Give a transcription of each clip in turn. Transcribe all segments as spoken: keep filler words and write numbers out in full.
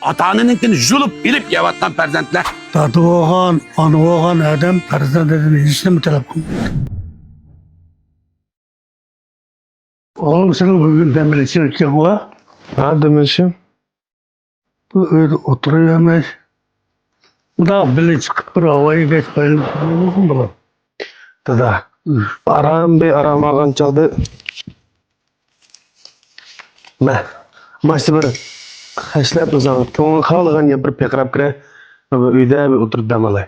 ئاتا-ئانىنىڭكىنى يۇلۇپ ئېلىپ يەۋاتقان پەرزەنتلەر. دادا بولغان، ئانا بولغان ئادەم پەرزەنتىدىن ھېچنېمە تەلەپ قىلمايدۇ. ئوغلۇم، سېنىڭ بۈگۈن دەم ئېلىشىڭ ئىكەنغۇ؟ ھە، دەم ئېلىشىم. بۇ ئۆيدە ئولتۇرۇۋەرمەي، مۇنداق بىللە چىقىپ بىر ھاۋا يېگەچ قايرىلىپ تۇرمىسۇن بالام؟ دادا، ئارام، بىر ئارام ئالغان چاغدا مە-، ماشتا بىر خەجلەپ ئۆزۈڭ كۆڭۈل خالىغان يەر بىر پىرقىراپ كىرە، بىر ئۆيدە بىر ئولتۇرۇپ دەم ئالاي.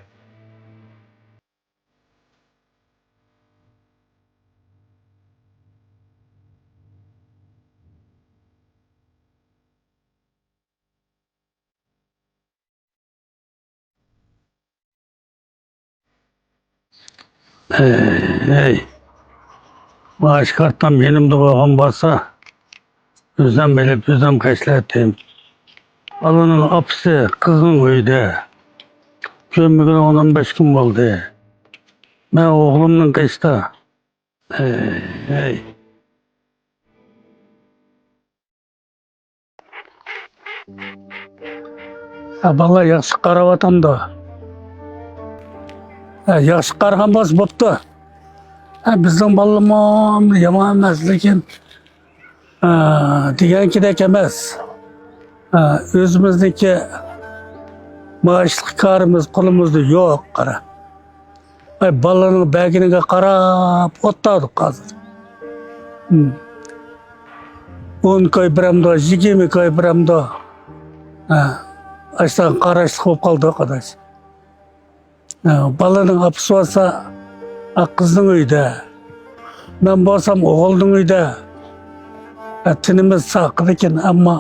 ھەي، ھەي. مائاش كارتام يېنىمدا بولغان بولسا، ئۆزۈم ئېلىپ، ئۆزۈم خەجلەيتتىم. بالىنىڭ ئاپىسى قىزنىڭ ئۆيىدە. كۆرمىگىلى ئون، ئون بەش كۈن بولدى. مەن ئوغلۇمنىڭ قېشىدا. ھەي، ھەي. ھە، بالىلار ياخشى قاراۋاتامدۇ؟ ھە، ياخشى قارىغان بولسا بوپتۇ. ھە، بىزنىڭ بالىلىرىمۇ يامان ئەمەس، لېكىن، ھە، دېگەنكىدەك ئەمەس. ھە، ئۆزىمىزنىڭكى مائاشلىق كارىمىز قولىمىزدا يوق، قارا. ئاي، بالىنىڭ بەرگىنىگە قاراپ ئولتۇردۇق ھازىر. ھىم. ئون كوي بېرەمدۇ، يىگىرمە كوي بېرەمدۇ؟ ھە، ئاشۇنداق قاراشلىق بولۇپ قالدۇق، ئاداش. ھە، بالىنىڭ ئاپىسى بولسا، ھە، قىزنىڭ ئۆيىدە. مەن بولسام ئوغۇلنىڭ ئۆيىدە. ھە، تېنىمىز ساقىدىكىن، ئەمما،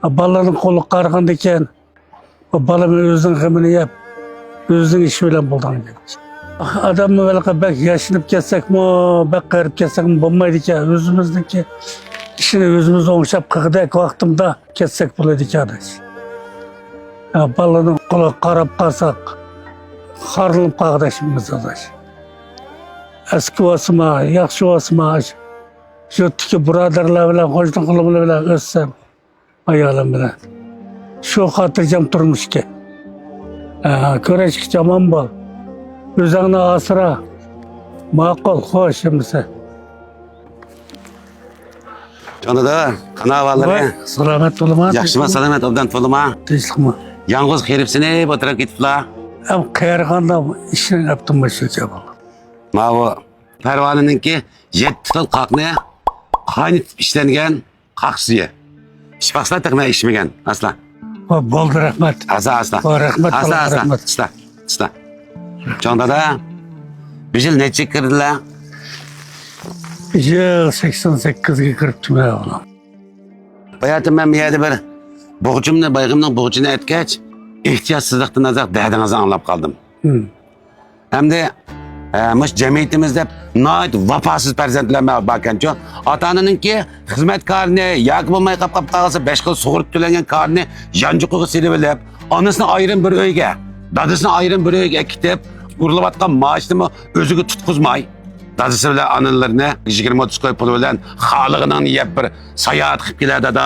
ھە، بالىنىڭ قولىغا قارىغاندىكىن، بۇ بالىمۇ ئۆزىنىڭ غېمىنى يەپ، ئۆزىنىڭ ئىشى بىلەن بولىدىغان گەپ. ئادەممۇ ھېلىقى بەك ياشىنىپ كەتسەكمۇ، بەك قېرىپ كەتسەكمۇ بولمايدىكەن. ئۆزىمىزنىڭكى ئىشىنى ئۆزىمىز ئوڭشاپ قىلغۇدەك ۋاقتىمدا كەتسەك بولىدىكەن، ئاداش. يا، بالىنىڭ قولىغا قاراپ قالساق، خارلىنىپ قالغۇدەك ئىشىمىز، ئاداش. ئەسكى بولسىمۇ، ياخشى بولسىمۇ، يۇرتتىكى بۇرادەرلەر بىلەن، قوشنا قولۇملار بىلەن ئۆتسەم، ئايالىم بىلەن شۇ خاتىرجەم تۇرمۇشكەن. ھە، كۆرۈشكىچە ئامان بول. ئۆزۈڭنى ئاسرا. ماقۇل، خوش، ئەمىسە. جان دادا، قانداق ئەھۋاللىرى؟ ۋاي، سالامەت بولۇڭا. ياخشىما، سالامەت، ئوبدان بولۇڭا. تىنچلىقمۇ؟ يالغۇز قېرىپسىنى ئولتۇرۇپ كېتىپلا. ھەم قېرىغاندا ئىشنىڭ ئەپتىمۇ شۇ گەپ. ماۋۇ پەرۋانىنىڭكى يەتتە خىل قاقنى قاينىتىپ ئىشلەنگەن قاق سۈيى. ئىچىپ باقسىلا، تېخى مەن ئىچمىگەن. ئاسلا. ۋە بولدى، رەھمەت. ئاسلا، ئاسلا. ۋە رەھمەت، ئاسلا، بالام، ئاسلا. رەھمەت. ئاسلا، ئاسلا. جان دادا، بۇ يىل نەچچىگە كىردىلە؟ بۇ يىل سەكسەن سەككىزگە كىرىپتىمەن، بالام. باياتىن مەن بۇ يەردە بىر بوغچىمنى، بايىقىمنىڭ بوغچىنى ئەتكەچ، ئېھتىياتسىزلىقتىن ئازراق دەردىڭىزنى ئاڭلاپ قالدىم. ھىم. ئەمدى، ئە، مۇشۇ جەمئىيىتىمىزدە ناھايىتى ۋاپاسىز پەرزەنتلەر باركەنچۇ. ئاتا-ئانىنىڭكى خىزمەت كارىنى ياكى بولماي قاپ، قاپ قالسا، بەش خىل سۇغۇرتا تۆلەنگەن كارىنى يانچۇقىغا سېلىۋېلىپ، ئانىسىنى ئايرىم بىر ئۆيگە، دادىسىنى ئايرىم بىر ئۆيگە ئەكېتىپ، ئۇرۇلۇۋاتقان مائاشنىمۇ ئۆزىگە تۇتقۇزماي، دادىسى بىلەن ئانىلىرىنى يىگىرمە ئوتتۇز كوي پۇلى بىلەن خالىغىنىڭنى يەپ، بىر ساياھەت قىلىپ كېلە دادا،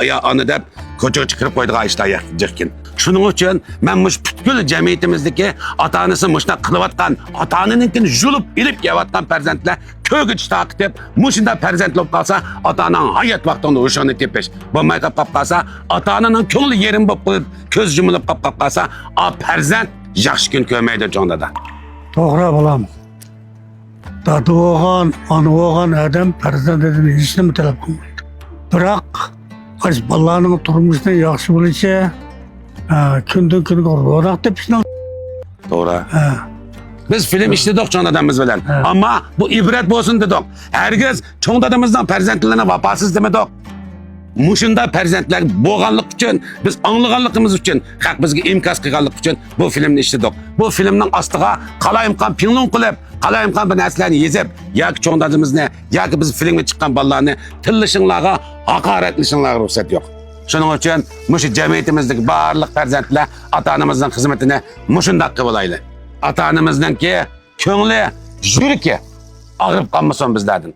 يا ئانا دەپ، كوچىغا چىقىرىپ قويىدىغان ئىشلار يا-، جىقكىن. شۇنىڭ ئۈچۈن مەن مۇشۇ پۈتكۈل جەمئىيىتىمىزدىكى ئاتا-ئانىسى مۇشۇنداق قىلىۋاتقان، ئاتا-ئانىنىڭكىنى يۇلۇپ ئېلىپ يەۋاتقان پەرزەنتلەر كۆرگۈچى تارقىتىپ، مۇشۇنداق پەرزەنت بولۇپ قالسا، ئاتا-ئاناڭ ھايات ۋاقتىڭدا ھوشۇڭنى تېپىش، بولماي قاپ، قاپ قالسا، ئاتا-ئانىنىڭ كۆڭلى يېرىم بولۇپ قېلىپ، كۆز يۇمۇلۇپ قاپ، قاپ قالسا، ئا پەرزەنت ياخشى كۈن كۆرمەيدۇ، چوڭ دادا. توغرا، بالام. دادا بولغان، ئانا بولغان ئادەم پەرزەنتىدىن ھېچنېمە تەلەپ قىلمايدۇ. بىراق، ئاشۇ بالىلارنىڭ تۇرمۇشىنىڭ ياخشى بولۇشى، ئە، كۈندىن كۈنگە روناق تېپىشنىڭ. توغرا. ئە. بىز فىلىم ئىشلىدۇق چوڭ دادىمىز بىلەن. ئە. ئەمما بۇ ئىبرەت بولسۇن دېدۇق. ھەرگىز چوڭ دادىمىزنىڭ پەرزەنتلىرىنى ۋاپاسىز دېمىدۇق. مۇشۇنداق پەرزەنتلەر بولغانلىقى ئۈچۈن، بىز ئاڭلىغانلىقىمىز ئۈچۈن، خەق بىزگە ئىنكاس قىلغانلىقى ئۈچۈن بۇ فىلىمنى ئىشلىدۇق. بۇ فىلىمنىڭ ئاستىغا قالايمىقان پىڭلۇڭ قىلىپ، قالايمىقان بىر نەرسىلەرنى يېزىپ، ياكى چوڭ دادىمىزنى، ياكى بىز فىلىمگە چىققان بالىلارنى تىللىشىڭلارغا، ھاقارەتلىشىڭلارغا رۇخسەت يوق. شۇنىڭ ئۈچۈن مۇشۇ جەمئىيىتىمىزدىكى بارلىق پەرزەنتلەر ئاتا-ئانىمىزنىڭ خىزمىتىنى مۇشۇنداق قىلىۋالايلى. ئاتا-ئانىمىزنىڭكى كۆڭلى، يۈرىكى ئاغرىپ قالمىسۇن بىزلەردىن.